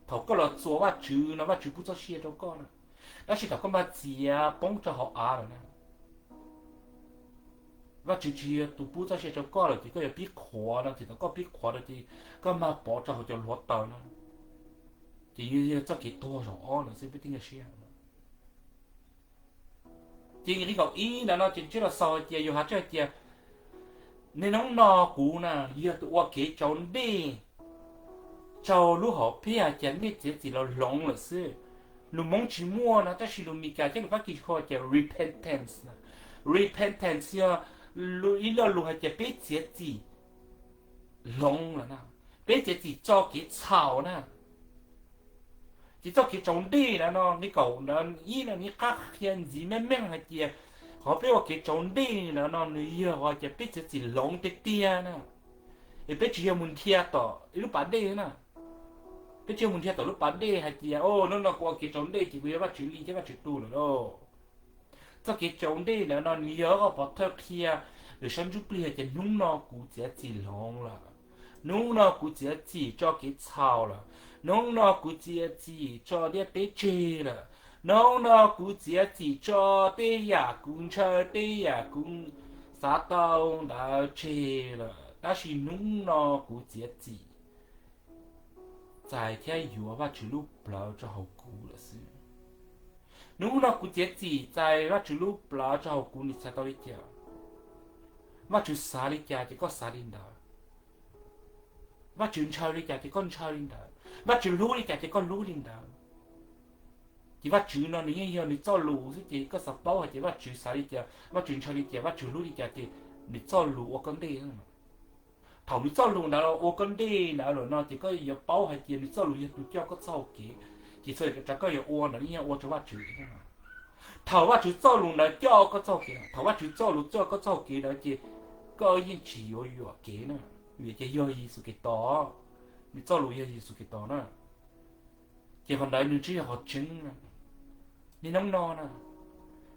Thaum koj los txuas Vajtswv no Vajtswv pub txoj sia rau koj na, tab sis thaum koj mag txiav poob rau hauv av lawm na, Vajtswv tsis yog tus pub txoj sia rau koj lawm ces koj yuav pib qhuav no ces thaum koj pib qhuav no ces koj mag pov rau hauv cov hluav taws no, ces yog txoj kev tuag zaum ob lawm xwb peb thiaj nkag siab. Ces nqe kaum ib ntawd no ces ntsib los xaus hais tias Yauhas teb hais tias, niaj hnub no kuv na yog tus ua kev tsaus ndej rau lub hom phiaj hais tias nej txiav txim los hloov lawm xwb. Lus Hmoob tsis muaj no tab sis lus Meskas thiab lus Fab Kis hu tias repentance na. Repentance yog ib lo lus hais tias peb txiav txim hloov lawm na, peb txiav txim tso kev txhaum na. Ces txoj kev tsaus ndej ntawd no nqe kaum ntawd ib no nws qab qhia ntxiv meej meej hais tias qhov peb ua kev tsaus ndej ntawd no nws yog hais tias peb txiav txim hloov tiag tiag na. Es peb tsis yog mus nrhiav tom ib lub pas dej na, peb tsis yog mus nrhiav tom lub pas dej hais tias, o, hnub no kuv ua kev tsaus ndej ces kuv yog Vajtswv li thiab Vajtswv tug lawm lauj. Txoj kev tsaus ntuj ntawd no nws yog qhov pov thawj qhia lawm sab ntsuj plig hais tias hnub no kuv txiav txim hloov lawm, hnub no kuv txiav txim tso kev txhaum lawm, hnub no kuv txiav txim tso ntiaj teb tseg lawm, hnub no kuv txiav txim tso tej yam kuv ntshaw tej yam kuv xav tau ntawd tseg lawm, tab sis hnub no kuv txiav txim txais thiab yuav Vajtswv lub plawv rau hauv kuv lawm xwb. Hnub no kuv txiav txim txais Vajtswv lub plawv rau hauv kuv, nws txhais tau li cas? Vajtswv xav li cas ces koj xav li ntawd. Vajtswv ntshaw li cas ces koj ntshaw li ntawd. Vajtswv hlub li cas ces koj hlub li ntawd. Ces Vajtswv no nws yeej yog nws txoj lus xwb, ces koj xav paub hais tias Vajtswv xav li cas, Vajtswv ntshaw li cas, Vajtswv hlub li cas, ces nws txoj lus ua koj ntej. Thaum nws txoj lus ntawd los ua koj ntej ntawd lawm no ces koj yuav paub hais tias nws txoj lus yog tus coj koj txoj hau kev, ces txhua yam koj yuav ua ntawd yeej yog ua rau Vajtswv. Thaum Vajtswv txoj lus ntawd coj koj txoj hau kev, thaum Vajtswv txoj lus coj koj txoj hau kev ntawd ces koj yeej tsis yuav yuam kev na, vim tias yog Yexus Khetos, nws txoj lus yog Yexus Khetos na. Ces qhov ntawd nws tsis yog qhov tseeb na. Niaj hnub no na,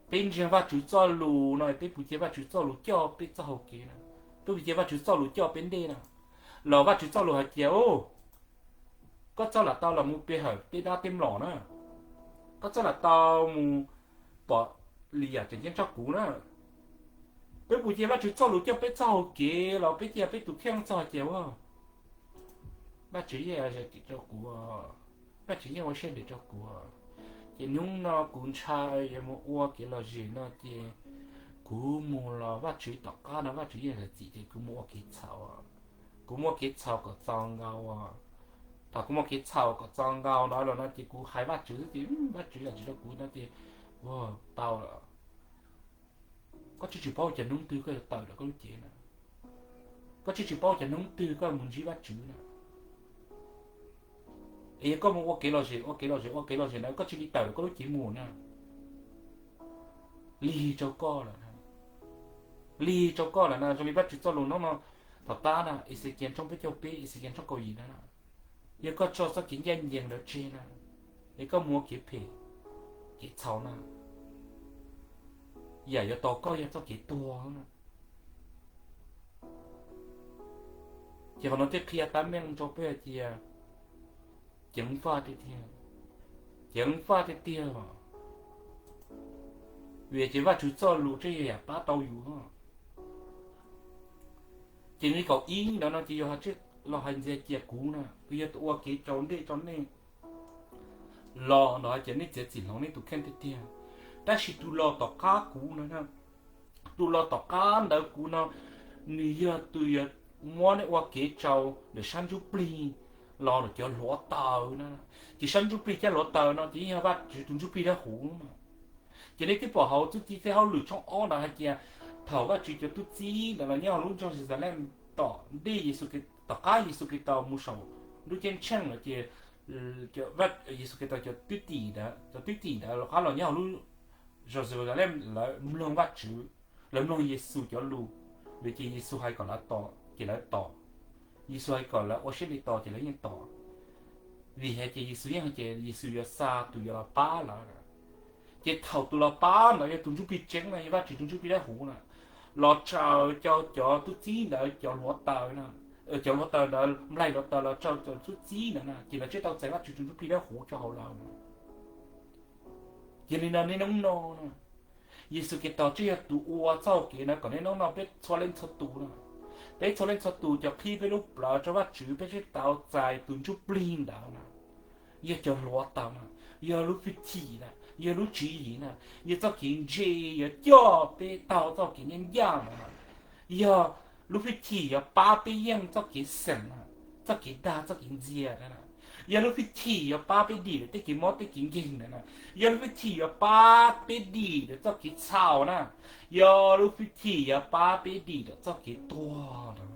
peb ntseeg Vajtswv txoj lus no peb puas cia Vajtswv txoj lus coj peb txoj hau kev na? Peb puas cia Vajtswv txoj lus coj peb ntej na? Los Vajtswv txoj lus hais tias, koj txoj lam tau los mus pe hawm tej dab tej mlom na, koj txoj lam tau mus pom li yam tseem ceeb tshaj kuv na. Peb puas cia Vajtswv txoj lus coj peb txoj hau kev los peb cia peb tus kheej txog hais tias, Vajtswv yeej zam txim rau kuv, Vajtswv yeej ua siab ntev rau kuv, ces hnub no kuv ntshai yuav mus ua kev lom zem no ces kuv mus los Vajtswv tom qab no Vajtswv yeej zam txim ces kuv mus ua kev txhaum, kuv mus ua kev txhaum kom txaus nkaus. Thaum kuv mus ua kev txhaum kom txaus nkaus ntawd los no ces kuv hais Vajtswv xwb ces Vajtswv zam txim rau kuv no ces, ua, tau lawm. Koj tsis tsis paub cov hnub twg koj yuav tawm lawm koj lub cev na. Koj tsis tsis paub cov hnub twg koj mus ntsib Vajtswv na. Es yog koj mus ua kev lom zem, ua kev lom zem, ua kev lom zem ntawd koj cia li tawm lawm koj lub cev mus na, lig rau koj lawm, lig rau koj lawm na. Zoo li Vajtswv txoj lus hnub no, tom qab na, Exekias tshooj peb caug peb, Exekias tshooj kaum yim na, yog koj tso txoj kev ncaj ncees ntawd tseg na, es koj mus ua kev phem, kev txhaum na, yam yuav tos koj yog txoj kev tuag. Ces qhov no thiaj qhia tab meeg rau peb hais tias, ceev faj tiag tiag, ceev faj tiag tiag, vim ces Vajtswv txoj lus thiaj yog yam pab tau yus. Ces li kaum ib ntawd no ces yog hais, los hais ntxias cia kuv na, kuv yog tus ua kev tsaus ntuj rau nej, los ntawd hais tias nej txiav txim hloov nej tus kheej tiag tiag. Tab sis tus los tom qab kuv no, tus los tom qab ntawd kuv no, nws yog tus yuav muab nej ua kev tsaus ntawm sab ntsuj plig los ntawm cov hluav taws na. Ces sab ntsuj plig thiab hluav taws no ces yeej yog Vajtswv tus ntsuj plig dawb huv. Ces nej twb pom hauv txuj ci thib hauj lwm tshooj ob ntawd hais tias, thaum Vajtswv cov tub txib ntawd los nyob hauv lub nroog Yeluxalees tom ntej Yexus, tom qab Yexus Khetos mus saum ntuj ceeb tsheej lawm ces Yexus Khetos cov twb tim ntawd, cov twb tim ntawd rov qab los nyob hauv lub zos Yeluxalees, lawv mloog Vajtswv, lawv mloog Yexus cov lus, vim ces Yexus hais kom lawv tos ces lawv tos, Yexus hais kom lawv ua siab ntev tos ces lawv yeej tos, vim hais tias Yexus yeej hais tias Yexus yuav xa tus yuav los pab lawv. Ces thaum tus los pab ntawd yog tus ntsuj plig tseeb na, yog Vajtswv tus ntsuj plig dawb huv na, los tsaws cov, cov tub txib ntawd cov hluav taws na, cov hluav taws ntawd, nplaig hluav taws los tsaws cov tub txib ntawd na, ces lawv thiaj tau txais Vajtswv tus ntsuj plig dawb huv rau hauv lawv. Yog li no niaj hnub no na, Yexus Khetos thiaj yog tus ua txoj hau kev na kom niaj hnub no peb txhua leej txhua tus na, peb txhua leej txhua tus cov qhib peb lub plawv rau Vajtswv peb thiaj tau txais tus ntsuj plig ntawd na. Yog cov hluav taws na, yog lub fwj chim na, yog lub tswv yim na, yog txoj kev ntse yuav coj peb taug txoj kev ncaj ncaj ntawd na, yog lub fwj chim yuav pab peb yeej txoj kev xeem na, txoj kev dag txoj kev ntxias na, yog lub fwj chim yuav pab peb dim lawm tej kev mob tej kev nkeeg ntawd na, yog lub fwj chim yuav pab peb dim lawm txoj kev txhaum na, yog lub fwj chim yuav pab peb dim lawm txoj kev tuag ntawd.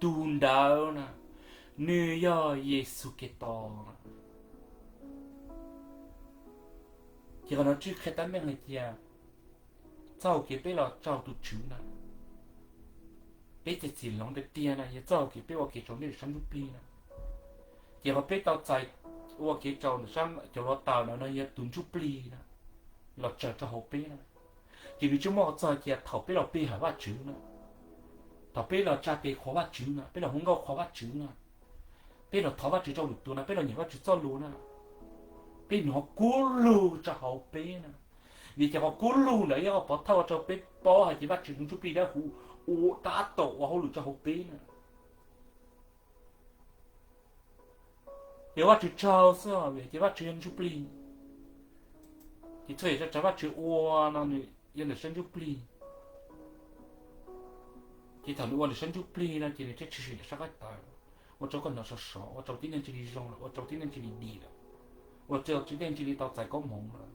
Tus ntawd na, nws yog Yexus Khetos na. Ces qhov no tsis qhia tab meeg hais tias txoj hau kev peb los tsaug tus Tswv na, peb txiav txim hloov tiag tiag na yog txoj hau kev peb ua kev tsaus ntuj sab ntsuj plig na. Ces qhov peb tau txais ua kev tsaus ntawm cov hluav taws no no yog tus ntsuj plig na. los tsaws rau hauv peb na. Ces nws tsis muaj qhov txog tias thaum peb los pe hawm Vajtswv na, thaum peb los tsa tes qhuas Vajtswv na, peb los hu nkauj qhuas Vajtswv na, peb los thov Vajtswv rau lwm tus na, peb los nyeem Vajtswv txoj lus na, peb hnov kub lug rau hauv peb na. Vim tias qhov kub lug ntawd yog qhov pov thawj ua rau peb paub hais tias Vajtswv tus Ntsuj Plig Dawb Huv ua tab tom ua hauj lwm rau hauv peb na. Ces Vajtswv tsaug xwb, vim tias Vajtswv yog Ntsuj Plig, ces txhua yam tsav Vajtswv ua no nws yog ntawm sab ntsuj plig. Ces thaum nws ua ntawm sab ntsuj plig no ces nws thiaj tshwm sim ntawm sab qab taw, ua rau koj hnov sov sov, ua rau tib neeg cia li zoo lawm, ua rau tib neeg cia li dim lawm, ua rau tib neeg cia li tau txais koob hmoov lawm.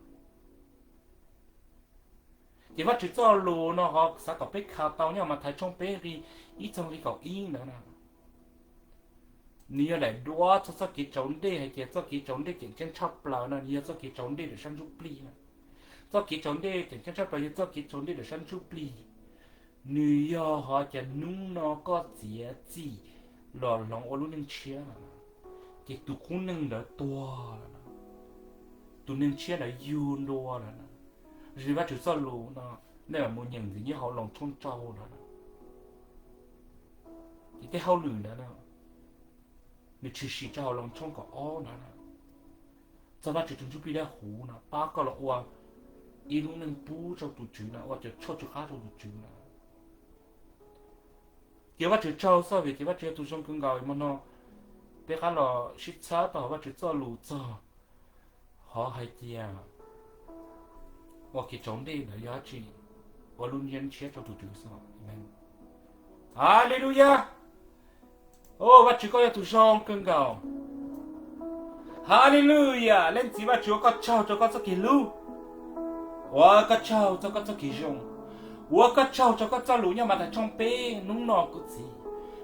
Ces Vajtswv txoj lus no ho xav kom peb khaws tau nyob Mathais tshooj peb nqi ib txog nqi kaum ib ntawd na. Nws yog daim duab txog txoj kev tsaus ndej hais tias txoj kev tsaus ndej tseem ceeb tshaj plaws no nws yog txoj kev tsaus ndej ntawm sab ntsuj plig na. Txoj kev tsaus ndej tseem ceeb tshaj plaws yog txoj kev tsaus ndej ntawm sab ntsuj plig. Nws yog hais tias hnub no koj txiav txim los hloov ua lub neej tshiab lawm, ces tus qub neeg ntawd tuag lawm, tus neeg tshiab ntawd yug ntua lawm na. Zoo li Vajtswv txoj lus no, nej mam mus nyeem ntxiv nyob hauv Loos tshooj rau no. Ces tej hauj lwm ntawd no nws tshwm sim rau hauv Loos tshooj kaum ob ntawd na, txog Vajtswv tus Ntsuj Plig Dawb Huv no pab koj los ua ib lub neej pub rau tus Tswv no, ua cov tshuaj tsw qab rau tus Tswv no. Ces Vajtswv tsaug xwb vim tias Vajtswv yog tus zoo kawg nkaus. Hmo no peb rov qab los sib txhawb tau hauv Vajtswv txoj lus txog qhov hais tias ua kev tsaus ndej ntawd yog dab tsi, ua lub neej tshiab rau tus Tswv xwb. Haleluyas. Vajtswv koj yog tus zoo kawg nkaus. Haleluyas, leej txiv Vajtswv ua koj tsaug rau koj txoj kev hlub. Ua koj tsaug txog koj txoj kev zoo. Ua koj tsaug rau koj txoj lus nyob Mathais tshooj peb hnub no kuv txiv.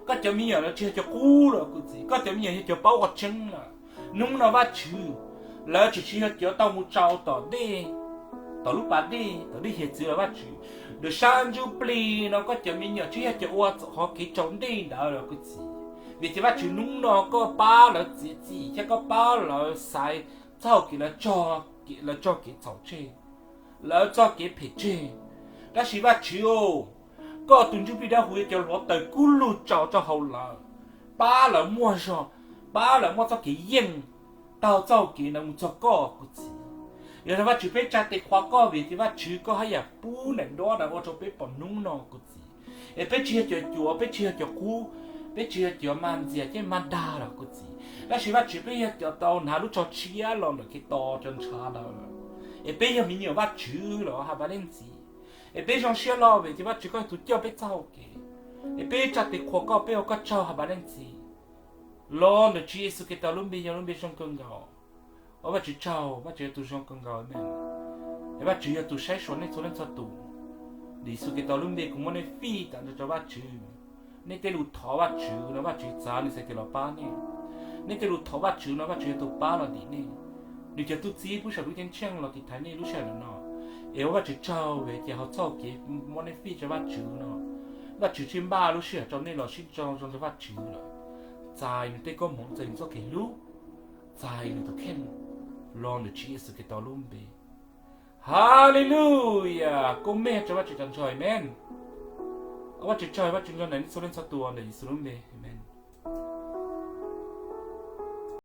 Koj cov me nyuam lawv tsis yog cov qub lawm kuv txiv, koj cov me nyuam yog cov paub qhov tseeb lawm. Hnub no Vajtswv, lawv tseem tsis yog cov tau mus tsaus tom dej, tom lub pas dej, tom dej hiav txwv lawm Vajtswv. Ntawm sab ntsuj plig no koj cov me nyuam tsis yog cov ua qhov kev tsaus ndej ntawd lawm kuv txiv. Vim tias Vajtswv hnub no koj pab lawv txiav txim thiab koj pab lawv xaiv txoj kev, lawv tso kev txhaum tseg, lawv txoj kev phem tseg. Tab sis Vajtswv, koj tus Ntsuj Plig Dawb Huv yog cov hluav taws kub lug tsaus rau hauv lawv, pab lawv muaj zog, pab lawv muaj txoj kev yeej taug txoj kev ntawd mus txog koj kuv txiv. Yog li Vajtswv peb tsa tes qhuas koj vim tias Vajtswv koj haj yam pub daim duab ntawd ua rau peb pom hnub no kuv txiv. Es peb tsis yog cov cuav, peb tsis yog cov qub, peb tsis yog cov mag ntxias thiab mag dag lawm kuv txiv. Tab sis Vajtswv peb yog cov tau hnav lub tsho tshiab los ntawm Khetos cov ntshav ntawd lawm. Es peb yog me nyuam Vajtswv los Has Npas Leej Txiv. Es peb zoo siab loj vim tias Vajtswv koj yog tus coj peb txoj hau kev. Es peb tsa tes qhuas koj, peb ua koj tsaug Has Npas Leej Txiv. Los ntawm Tswv Yexus Khetos lub npe yog lub npe zoo kawg nkaus. Ua Vajtswv tsaug, Vajtswv yog tus zoo kawg nkaus, amees. Es Vajtswv yog tus saib xyuas nej txhua leej txhua tus. Ntawm Yexus Khetos lub npe kuv muab nej fij tawm ntawm rau Vajtswv. Nej tej lus thov Vajtswv no Vajtswv txav nws txhais tes los pab nej. Nej tej lus thov Vajtswv no Vajtswv yog tus pab los ntim nej. Nws cov tub txib pub saum lub ceeb tsheej los tiv thaiv nej lub sij hawm no. Es ua Vajtswv tsaug vim tias ho txoj kev muab nej fij rau Vajtswv no, Vajtswv tsis npaj lub sij hawm rau nej los sib ntsib zoo rau Vajtswv lawm. Txais nws tej koob hmoov, txais nws txoj kev hlub, txais nws tus kheej, los ntawm Tswv Yexus Khetos lub npe. Haleluyas, koob meej rau Vajtswv tag nrho, amees. Ua Vajtswv tsaug, Vajtswv nco ntsoov nej txhua leej txhua tus ntawm Yexus lub npe, amees.